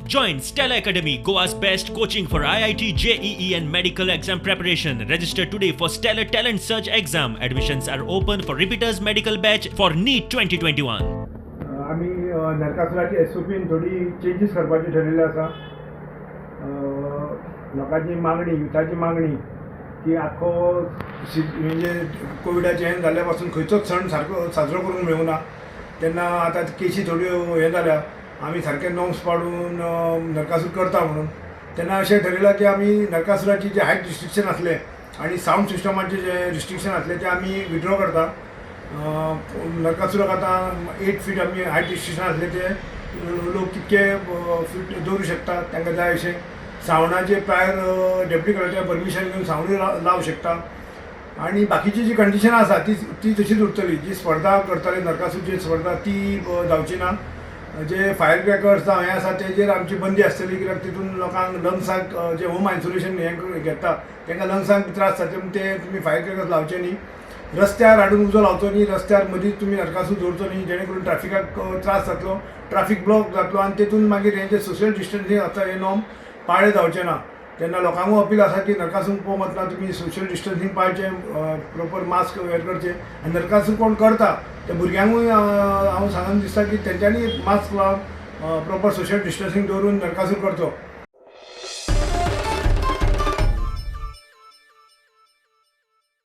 Join Stellar Academy, Goa's best coaching for IIT, JEE, and medical exam preparation. Register today for Stellar Talent Search exam. Admissions are open for repeaters medical batch for NEET 2021. आमी नरकासुराची S O पीन थोडी changes करपाची ठरयल्ले आसा. लोकांची मागणी, युथाची मागणी की आख्खो म्हणजे कोविडाचें हें जाल्ल्या पासून खंयचोच सण सारको साजरो करूंक मेळूंक ना. तेन्ना आतां केशी थोड्यो हें जाल्या, आमी सारके नॉर्म्स पाडून नरकासूर करता म्हणून. तेन्ना अशें ठरयलां की आमी नरकासुराची जे हायट रिस्ट्रिक्शन आसलें आनी सावंड सिस्टमाचें जे रिस्ट्रिक्शन आसलें तें आमी विड्रॉ करता. नरकासुराक आतां 8 फीट आमी हायट रिस्ट्रिक्शन आसलें, ते लोक तितके फीट दवरूं शकता तांकां जाय अशें. सावंडाचे प्रायर डेप्युटी कलेक्टर परमिशन घेवन सावंडूय लावंक शकता आनी बाकीची जी कंडिशनां आसा ती ती तशीच उरतली. जी स्पर्धा करताले, नरकासूरची स्पर्धा, ती जावची ना. जे फायर क्रॅकर्स जावं हें आसा तेजेर आमची बंदी आसतली, कित्याक तितून लोकांक लंग्साक, जे होम आयसोलेशन हें घेता तांकां लंग्सांक त्रास जाता म्हूण ते तुमी फायर क्रॅकर्स लावचे न्ही. रस्त्यार हाडून उजो लावचो न्ही. रस्त्यार मदींच तुमी नरकासूर दवरचो न्ही, जेणे करून ट्राफिकाक त्रास जातलो, ट्राफीक ब्लॉक जातलो आनी तेतून मागीर हें जें सोशल डिस्टन्सींग आसा हें नॉर्म पाळ्ळें जावचें ना. तेन्ना लोकांकूय अपील आसा की नरकासूर पळोवंक वतना तुमी सोशल डिस्टन्सींग पाळचें, प्रोपर मास्क वेर करचें आनी नरकासूर कोण करता त्या भुरग्यांकूय हांव सांगन दिसता की तेंच्यांनी मास्क लावन, प्रोपर सोशल डिस्टन्सींग दवरून नरकासूर करचो.